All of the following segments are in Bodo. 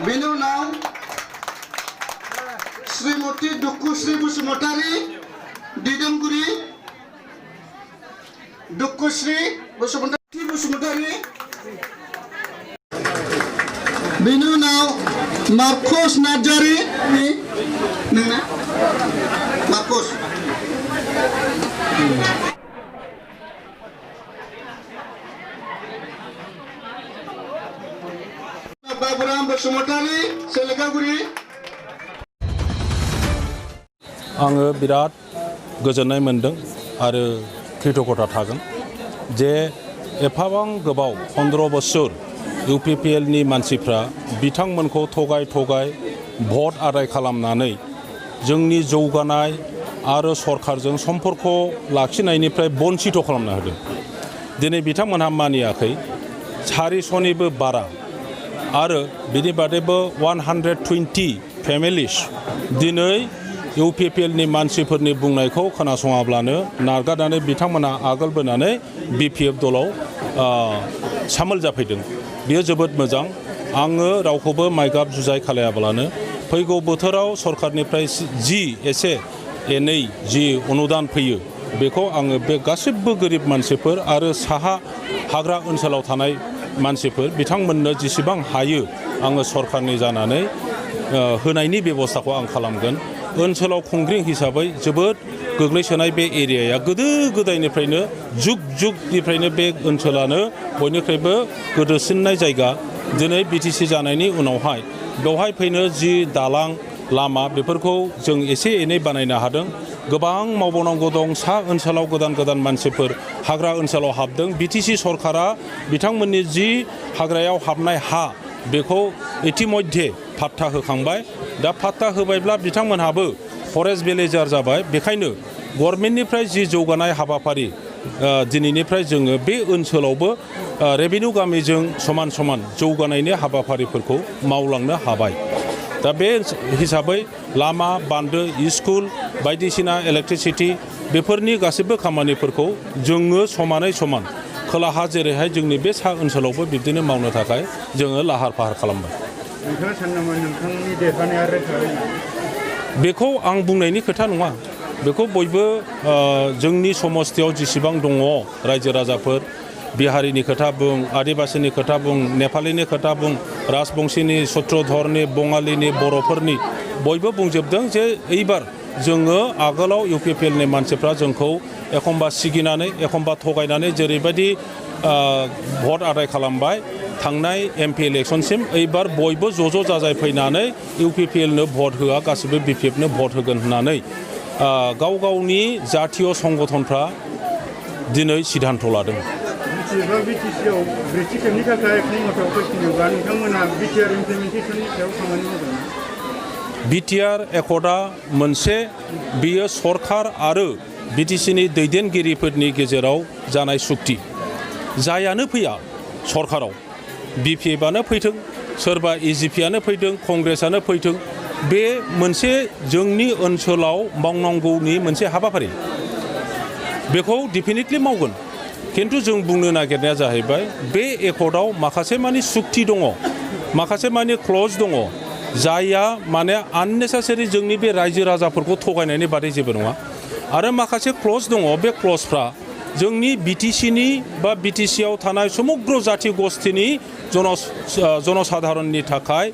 बेनि उनाव श्रीमती दुखुश्री बसुमतारी दिदोमगुरि दुखुश्री बसुमतारी बेनि उनाव मार्कस नार्जारी नोंना मार्कस बाबुराम बसुमतारी सेलेखागुरि आङो बिराद गोजोननाय मोनदों आरो कृतज्ञता थागोन जे एफाबां गोबाव 15 बोसोर UPPL नि मानसिफ्रा बिथांमोनखौ थगाय भट आदाय खालामनानै जोंनि जौगानाय आरो सरकारजों सम्पर्क लाखिनायनिफ्राय बन्चित खालामना होदों। दिनै बिथांमोनहा मानियाखै 400निबो बारा आरो बिनि बादैबो 120 फेमिलिस दिनै UPPL नि मानसिफोरनि बुंनायखौ खोनासङाब्लानो नारगारनानै बिथांमोनहा आगोलबोनानै BPF दलाव सामोल जाफैदों। बेयो जोबोद मोजां। आङो रावखौबो माइगाब जुजाय खालायाब्लानो फैगौ बोथोराव सरकारनिफ्राय जि एसे एनै जि अनुदान फैयो बेखौ आङो बे गासिबो गोरिब मानसिफोर आरो साहा हाग्रा ओनसोलाव थानाय मानसिफोर बिथांमोननो जेसेबां हायो आङो सरकारनि जानानै होनायनि बेबस्थाखौ आं खालामगोन। ओनसोलाव खुंग्रिं हिसाबै जोबोद गोग्लैसोनाय बे एरियाया गोदो गोदायनिफ्रायनो जुगनिफ्रायनो बे ओनसोलानो बयनिख्रुइबो गोदोसिननाय जायगा। दिनै BTC जानायनि उनावहाय बेवहाय फैनो जि दालां लामा बेफोरखौ जों एसे एनै बानायनो हादों। गोबां मावबावनांगौ दं। सा ओनसोलाव गोदान मानसिफोर हाग्रा ओनसोलाव हाबदों। BTC सरकारा बिथांमोननि जि हाग्रायाव हाबनाय हा बेखौ इतिमध्ये फाट्टा होखांबाय। दा फाट्टा होबायब्ला बिथांमोनहाबो फरेस्ट भिलेजार जाबाय। बेखायनो गभर्नमेन्टनिफ्राय जि जौगानाय हाबाफारि दिनैनिफ्राय जोङो बे ओनसोलावबो रेभिनिउ गामिजों समान जौगानायनि हाबाफारिफोरखौ मावलांनो हाबाय। दा बे हिसाबै लामा बान्दो स्कुल बायदिसिना इलेक्ट्रिसिटी बेफोरनि गासिबो खामानिफोरखौ जोङो समानै समान खोलाहा जेरैहाय जोंनि बे सा ओनसोलावबो बिब्दिनो मावनो थाखाय जोङो लाहार फाहार खालामबाय। नोंथाङा सानो नामा नोंथांनि देरहानाया रोखा? बेखौ आं बुंनायनि खोथा नङा। बेखौ बयबो जोंनि समस्थियाव जेसेबां दङ रायजो राजाफोर बिहारिनि खोथा बुं, आदिबासिनि खोथा बुं, नेपालिनि खोथा बुं, राजबंशीनि, सत्रधरनि, बङालिनि, बर'फोरनि बयबो बुंजोबदों जे एइबार जोङो आगोलाव UPPL नि मानसिफ्रा जोंखौ एखम्बा सिगिनानै एखम्बा थगायनानै जेरैबायदि भट आदाय खालामबाय थांनाय MP इलेक्शनसिम एइबार बयबो ज' जाजाय फैनानै UPPL नो भट होआ गासिबो BPF नो भट होगोन होननानै गावनि जातीय संगठनफ्रा दिनै सिद्धान्त लादों। BTCआव ब्रैथि खेबनि थाखाय खुंथायाव फैफिनोब्ला नोंथांमोना BTR इमप्लिमेन्टेसननि सायाव खामानि मावदों। BTR एकर्डआ मोनसे बियो सरकार आरो BTC नि दैदेनगिरिफोरनि गेजेराव जानाय सुक्ति जायानो फैया सरकाराव BPF-आनो फैथों सोरबा EGP-आनो फैथों कंग्रेसआनो फैथों बे मोनसे जोंनि ओनसोलाव मावनांगौनि मोनसे हाबाफारि बेखौ डेफिनेटलि मावगोन। किन्तु जों बुंनो नागिरनाया जाहैबाय बे एकर्डआव माखासे मानि सुक्ति दङ माखासे मानि क्लज दङ जायआ माने आननेसेसारि जोंनि बे रायजो राजाफोरखौ थगायनायनि बादै जेबो नङा आरो माखासे क्लज दङ बे क्लजफ्रा जोंनि BTC-नि बा BTC-आव थानाय समग्र जाति गस्थिनि जनसाधारननि थाखाय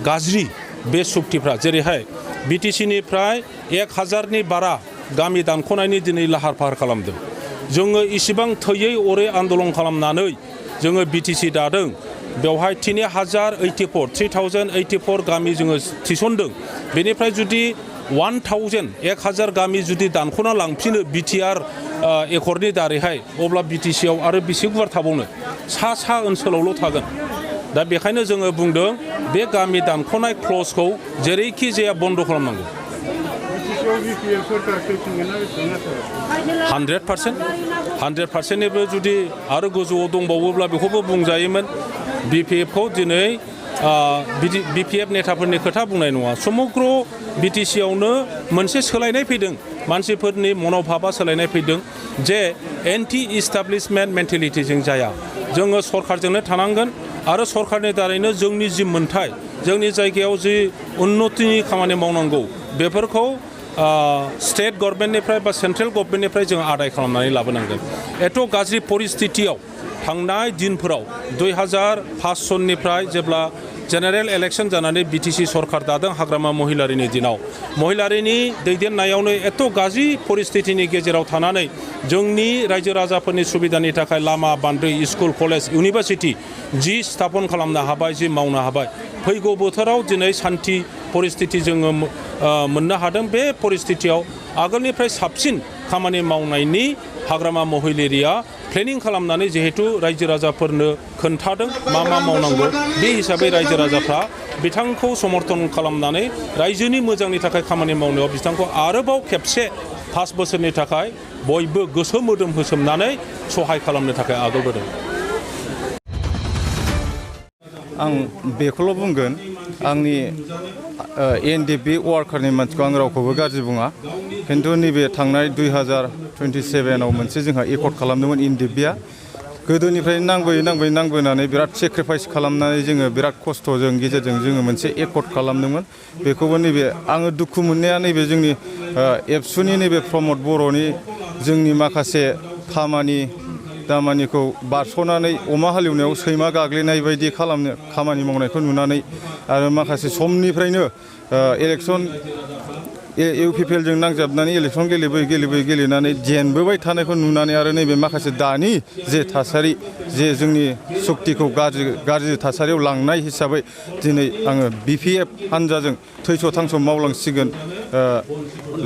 गाज्रि बे सुक्तिफ्रा जेरैहाय BTC-निफ्राय 1000नि बारा गामि दानख'नायनि दिनै लाहार फाहार खालामदों। जोङो इसिबां थैयै अरै आन्दलन खालामनानै जोङो BTC दादों बेवहाय 3084 गामि जोङो थिसनदों। बेनिफ्राय जुदि 1000 गामि जुदि दानख'ना लांफिनो BTR एकर्डनि दारैहाय अब्ला BTC-आव आरो बेसे गुवार थाबावनो सा ओनसोलावल' थागोन। दा बेखायनो जोङो बुंदों बे गामि दानख'नाय क्लजखौ जेरैखि जाया बन्द' खालामनांगौ। 100%निबो जुदि आरो गोजौआव दंबावोब्ला बेखौबो बुंजायोमोन। BPF-खौ दिनै BPF नेताफोरनि खोथा बुंनाय नङा समग्र BTC-आवनो मोनसे सोलायनाय फैदों मानसिफोरनि मन'भाबा सोलायनाय फैदों जे एन्टि इस्टाब्लिशमेन्ट मेन्टेलिटिजों जाया जोङो सरकारजोंनो थानांगोन आरो सरकारनि दारैनो जोंनि जि मोन्थाय जोंनि जायगायाव जि उन्नतिनि खामानि मावनांगौ बेफोरखौ स्टेट गभर्नमेन्टनिफ्राय बा सेन्ट्रेल गभर्नमेन्टनिफ्राय जों आदाय खालामनानै लाबोनांगोन एथ' गाज्रि परिस्थितियाव थांनाय दिनफोराव 2005 सननिफ्राय जेब्ला जेनेरेल इलेक्शन जानानै बिटिसि सरकार दादों हाग्रामा महिलारिनि दिनाव महिलारिनि दैदेननायावनो एथ' गाज्रि परिस्थितिनि गेजेराव थानानै जोंनि रायजो राजाफोरनि सुबिदानि थाखाय लामा बान्दो स्कुल कलेज इउनिभारसिटि जि स्थापन खालामनो हाबाय जि मावनो हाबाय फैगौ बोथोराव दिनै सान्थि परिस्थिति जोङो मोननो हादों बे परिस्थितियाव आगोलनिफ्राय साबसिन खामानि मावनायनि हाग्रामा महिलारिया प्लेनिं खालामनानै जिहेतु रायजो राजाफोरनो खोन्थादों मा मावनांगौ बे हिसाबै रायजो राजाफ्रा बिथांखौ समर्थन खालामनानै रायजोनि मोजांनि थाखाय खामानि मावनायाव बिथांखौ आरोबाव खेबसे 5 बोसोरनि थाखाय बयबो गोसो मोदोम होसोमनानै सहाय खालामनो थाखाय आगोलबोदों। आं बेखौल' बुंगोन आंनि एनडिएफबि वार्कारनि मानसिखौ आं रावखौबो गाज्रि बुङा खिन्थु नैबे थांनाय 2027आव मोनसे जोंहा एकर्ड खालामदोंमोन एनडिएफबिआ गोदोनिफ्राय नांबोनानै बिराद सेक्रिफाइस खालामनानै जोङो बिराद खस्थ'जों गेजेरजों जोङो मोनसे एकर्ड खालामदोंमोन बेखौबो नैबे आङो दुखु मोननाया नैबे जोंनि एबसुनि नैबे प्रमद बर'नि जोंनि माखासे दामानिखौ बारस'नानै अमा हालेवनायाव सैमा गाग्लिनाय बायदि खामानि मावनायखौ नुनानै आरो माखासे समनिफ्रायनो इलेक्सन इउपिपिएलजों नांजाबनानै इलेक्सन गेलेनानै जेनबोबाय थानायखौ नुनानै आरो नैबे माखासे दानि जे थासारि जे जोंनि सक्तिखौ गाज्रि थासारियाव लांनाय हिसाबै दिनै आङो बिपिएफ हान्जाजों थैस' थांस' मावलांसिगोन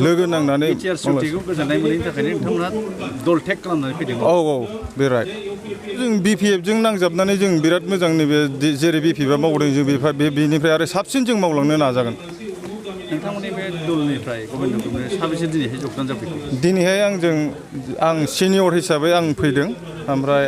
लोगो नांनानै सक्तिखौ गोजोननाय मोनैनि थाखायनो नोंथांमोना दल टेक खालामनानै फैदों। औ बे राइट जों बिपिएफजों नांजाबनानै जों बिराद मोजां नैबे जेरै बिपिएफआ मावदों जों बेनिफ्राय आरो साबसिन जों मावलांनो नाजागोन। नोंथांमोननि बे दलनिफ्राय गभर्नमेन्ट दलनिफ्राय साबेसे दिनैहाय जगदान जाफैखो? दिनैहाय आं सिनियर हिसाबै आं फैदों ओमफ्राय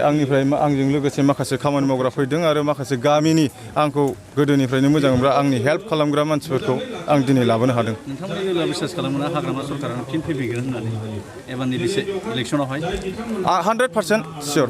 आंजों लोगोसे माखासे खामानि मावग्रा फैदों आरो माखासे गामिनि आंखौ गोदोनिफ्रायनो मोजां मोनग्रा आंनि हेल्प खालामग्रा मानसिफोरखौ आं दिनै लाबोनो हादों। नोंथांमोननि बेलायाव बिसास खालामोना हाग्रामा सरकारा फिन फैफिनगोन होननानै एबारनि इलेक्सनावहाय? 100% सियर।